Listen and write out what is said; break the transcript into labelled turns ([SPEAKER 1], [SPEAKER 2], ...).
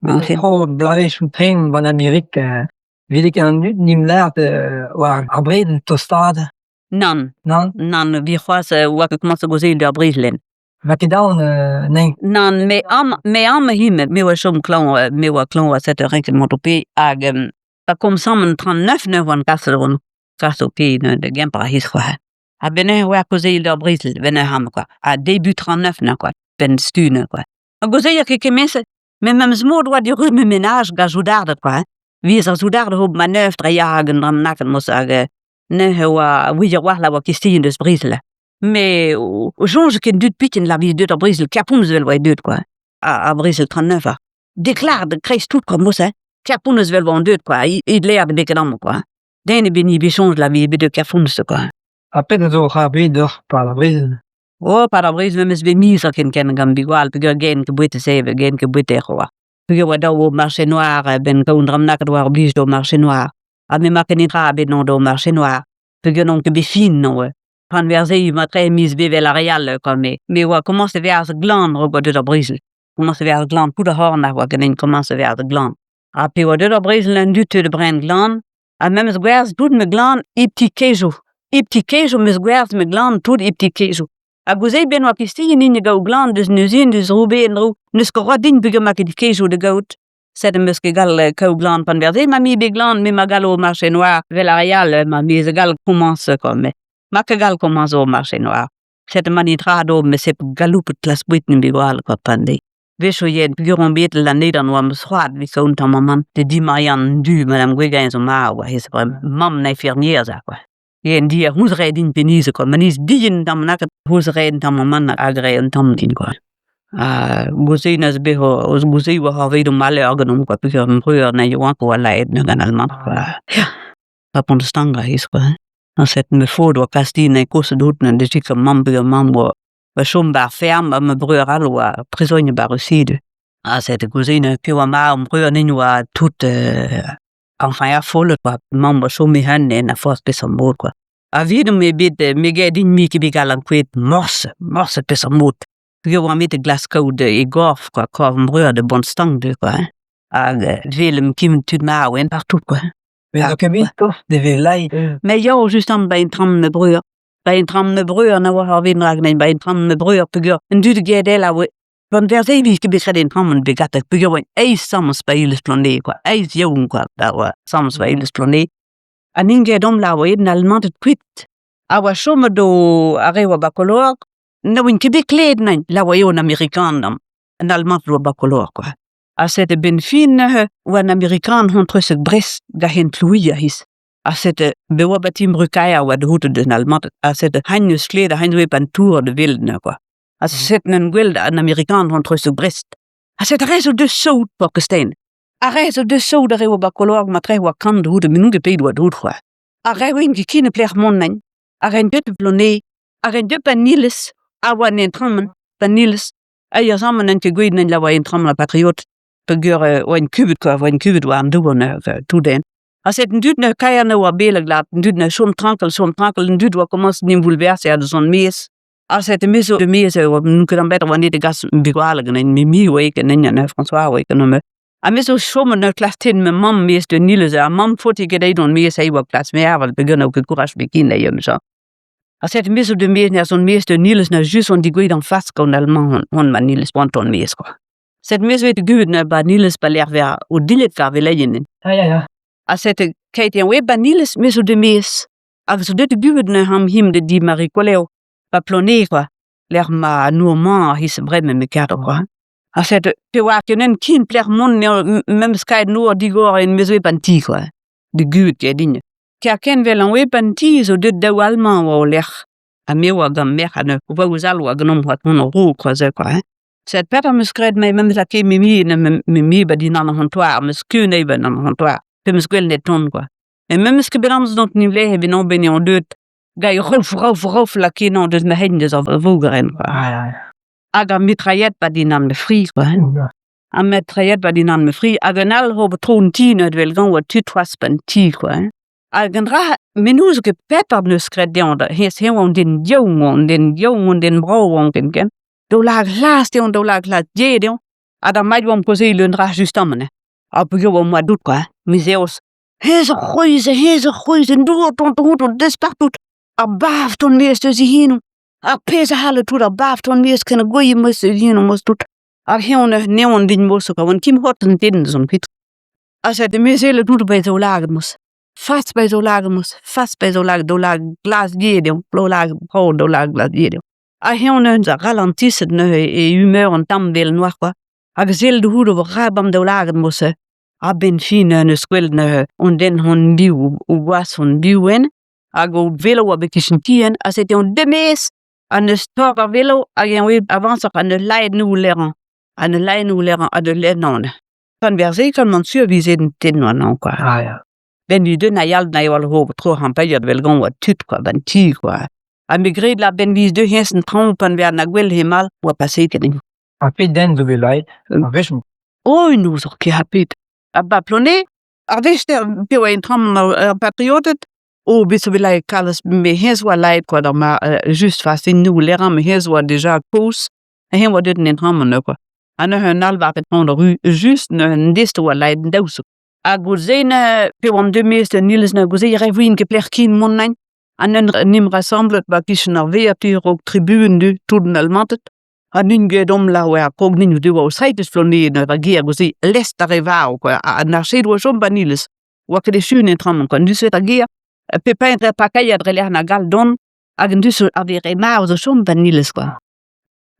[SPEAKER 1] Tro bloavezhioù tren 'ba 'n Amerik 'veze ket an dud 'n em lâret war ar brezel tostaat.
[SPEAKER 2] Nann.
[SPEAKER 1] Nann?
[SPEAKER 2] Nann, evit c'hoazh 'oa ket komañset gaozeal d'ar brezel len.
[SPEAKER 1] 'Ma ket aon anezhi.
[SPEAKER 2] Nann, me amañ me amañ ivez me 'oa chom klañv me 'oa klañv a sept eur renket mont o pe hag pa komzan an 39 neuze 'oan kaset 'oan kas o pe da Gemper a-hed c'hoazh. A-benn neuze 'oa kaozeal d'ar brezel 'benn neuze amañ kwa ha début 39 neuze kwa 'benn stu neuze kwa. Ha gaozeal ket kement-se met memes mod 'oa diouzh ma menaj gant soudarded kwa hein. 'Vez ar soudarded 'ober manœuvre dre hag un dra bennak moz hag neuze 'oa ouiet a-walc'h 'oa kistin deus brezel. Me o soñj ket dud piken la vije deuet ar brezel Kerpounez 'vel 'oa deuet kwa ar brezel 39 ha. Deklard kreiz tout kwa mod-se Kerpounez 'vel 'oa deuet kwa e dleer bet ket amañ kwa. Den ebet n'eo bet soñj la vije bet deuet Kerpounez kwa.
[SPEAKER 1] Ha petra zo oc'h ar bed deoc'h 'pad ar brezel?
[SPEAKER 2] Oh, 'pad ar brezel memes bet miz ken ken gant bugale peogwir gen ket boueta sevel gen ket boueta c'hoazh. Peogwir 'oa dav marché noir 'benn kaout un dra bennak 'oa oblige d'ober marché noir. Ha me 'ma ket netra ebet 'no d'ober marché noir. Peogwir n'on ket bet fin 'no. Pan verzeioù matre miz bevel ar re all kwa me. Me 'oa komañset vezañ glan 'raok 'oa deuet ar brezel. Komañset vezañ glan tout ar c'horn a oa ganin komañset vezañ glan. Ha pe 'oa deuet ar brezel an dud teu da bren glan ha memes gwerzh tout ma glan hep ti kejoù. Hep ti kejoù 'meus gwerzh ma glan tout hep ti kejoù. Ha gouze ben 'oa kistin hini gaou glan deus neuze deus Roubaix en-dro. N'eus ket roet din peogwir 'ma ket kejoù da gaout. Sed 'm eus ket gall kaout glan pan verze ma mi bet glan me ma gallo marché noir 'vel ar re all ma miz gall komañs kwa met ma ket gall komañs o marché noir. Sed ma netra d'ober me sep galoupet klas boued n'em bet gwall kwa pan deiz. Wechoù yen peogwir on bet Lanneidan 'oa 'm eus c'hoant evit kaout un tamm amann da di Marianne Du madame Gwegain zo marv oa hezh bremañ mamm 'n infirmier kwa. Yen di ar c'houlz din penise kwa ma niz bihan tamm naket c'houlz un tamm amann hag re un tamm din kwa. Ha gouze neuze bet o gouze 'oa c'hoarvezet maleur ganeomp kwa peogwir ma breur na yaouank 'oa laet neuze gant alman kwa. Ya, pa pont stank a-hezh kwa. Añset ma faot 'oa kas din kozh dout na deus ket mamm peogwir mamm 'oa 'oa chom 'ba ar ferm ha ma breur all 'oa prizonier 'ba ar Rusied. Ha sed gouze neuze piv 'oa marv ma breur 'nin 'oa tout Enfin affolet kwa, mamm a chome en a forzh peseurt mod kwa. Ha evidon eo bet me gav din me ket bet gallan kouezhet morse, morse peseurt mod. Peogwir 'oan bet da glask kaout e gorf kwa, korf ma breur da bont stank dezhañ kwa hein. Hag 'welomp kement tud marv en partout kwa.
[SPEAKER 1] Mais zo ket bet tost de velai.
[SPEAKER 2] Mais ya justement 'ba intram ma breur. 'Ba intram ma breur na oa ar rak 'ba intram ma breur peogwir an dud gedel a oa Gant verze 'vije ket bet graet en traoñ bet gatet peogwir 'oa eizh sañs 'ba iliz Plonee kwa, eizh yaouank kwa da oa sañs 'ba iliz Plonee. Ha n'int ket omp la 'oa aet an Almanted kuit. A oa chomet o ar re 'oa 'ba Kolor, ne oant ket bet klevet nain, la 'oa eo an Amerikan an Almanted 'oa 'ba Kolor kwa. Ha sed a-benn fin neuze 'oa an Amerikan 'c'hontrezek Brest da hent Louis a-c'hiz. Ha sed bet 'oa 'ba ti Brukaer 'oa da c'houzout an Almanted ha sed hañ 'neus klevet ha hañ 'oa 'ba an tour da welet neuze kwa. Ha set n'en gwel an Amerikan an treuzioù Brest. Ha set ar re zo deus saout Porkestein. Ar re zo deus saout ar re oa ba Kolorg matre oa kant dout me n'on ket pet oa dout c'hoazh. Ar re oa ket ken e plec'h mont nain. Ar re deut Plonei. Ar re deut ban Iliz. A oa en entramen ban Iliz. Ha ya zammen n'en ket gwelet n'en la oa entramen ar patriot. Peogwir oa en kubet quoi, oa en kubet war an douar tout den. Ha set an dud ne kaer ne oa beleg lat, an dud ne chom tranquil, chom tranquil, an dud oa komañs n'em bouleverser da zont maez. Ha sed me zo me zo n'on ket bet oan da gas bugale ganin me mi oa ganin an François oa ganin me. Ha me zo chomet ur klas tin ma mamm mez de Nilez ar mamm faote ket eidon mez ei oa klas mervel peogwir n'eo ket kouraj bikin ei em sa. Ha sed me zo de mez ner zon mez de Nilez na just on digouezhet an fask gant allemand hon ma Nilez poanton mez quoi. Sed me zo et guet na ba Nilez pa lec'h ver o dilhad kar veleien.
[SPEAKER 1] Ja ja ja.
[SPEAKER 2] Ha sed keit en oe ba Nilez me zo de mez. Hag zo deuet guet neuze am him da di Marie Koleo, ba Plonee kwa, lec'h ma nour-mañ a-c'hiz bremañ me kar kwa. Ha sed pe oa ket un kin plec'h mont eo memes kaet nour digor en me zo e-ban ti kwa, de guet eo din. Kerkent 'vel an e-ban ti zo deuet daou Almañ war o lerc'h. Ha me oa gant merc'h ha neuze vaouez all oa ganeomp c'hoazh mont a-raok kwa se kwa hein. Sed petra 'm eus graet me memes lakaet me mi me mi ba dindan an c'hontoar, 'm eus keun eben an c'hontoar, pe 'm eus gwellet e tont kwa. Met memes ket bet amzer dont 'n lec'h evit ober eo deuet gai rof rof rof lakaet deus ma c'hein deus ar vogerenn kwa. Hag ar mitrailhette 'ba dindan ma fri kwa hein. Ar mitrailhette 'ba dindan ma fri hag un all ober tro an ti neuze 'vel gant 'oa tud c'hoazh 'ba 'n ti kwa hein. Hag an dra me n'ouzon ket petra 'neus graet dezhañ da hennezh eñ 'oa un den yaouank 'oa un den yaouank un den brav 'oa ken ken. Daoulagad glas dezhañ daoulagad glas dezhañ. Ha d'ar mailh oamp kaozeal un dra just amañ hein. Ha peogwir oamp oa tout kwa hein, miz Eost. Hezh a c'hwezh, hezh a c'hwezh, an dour o tont tout deus partout. Ar bav tont maez deus e c'henoù. Ar pezh a c'halle tout ar bav tont maez ken a gouezh meus e c'henoù meus tout. Hag eñ neon din mosse pa oan kim hot an den zon kuit. Ha sed emezelet tout bet daoulagad meus. Fas bet daoulagad meus, fas bet daoulagad, daoulagad glas-ged eo, daoulagad brav, daoulagad glas-ged eo. Ha eñ neuze a ralantiset neuze e humeur an tamm vel noar kwa. Hag sell d'hout o rab an daoulagad mosse. A-benn fin neus gwelet neuze hon den hon div, o gwaz hon div en, hag o velo oa bet kichen ti en, ha setu hon demez ha neus torr ar velo hag eñ oe avañsoc'h ha neus laet nou lerañ, ha neus laet nou lerañ ha deus lenn on. Pan verze kan man sur vize tenn warnañ kwa.
[SPEAKER 1] Ah ya.
[SPEAKER 2] Ben du den a yal na eo al tro c'hampailhat vel gant oa tud kwa, ban ti kwa. Ha me gred la ben viz deu hens en traoñ pan ver na gwell he mal oa paseet ganin.
[SPEAKER 1] Ha pet den zo bet laet ar wech-mañ?
[SPEAKER 2] Oh, n'ouzon ket ha pet. Ha ba Plone, ar wech pe oa en traoñ ar patrioted, oh, bet zo bet laet kalz, met hennezh oa laet kwa d'ar ma just fas en lec'h met hennezh oa deja kozh, ha eñ oa deuet en traoñ neuze kwa. Ha neuze un all war traoñ ar ru just neuze an dest oa laet an daou zo. Ha goude neuze pe oamp deuet maez d'an iliz neuze goude e voen ket pelec'h ken mont nain. Ha neuze en em rasamblet ba kichen ar veilh ha raok tribun du tout an Almanted. Ha n'int ket omp la oa krog n'int deus oa seitez vloaz neuze va gêr goude lest ar re varv kwa. Ha an arched oa chom ban iliz. Oa ket echu en traoñ kwa. N'eus ket a gêr. Pep hini dre parkeier dre lec'h na gall dont hag en deus ar re marv zo chom ban iliz kwa.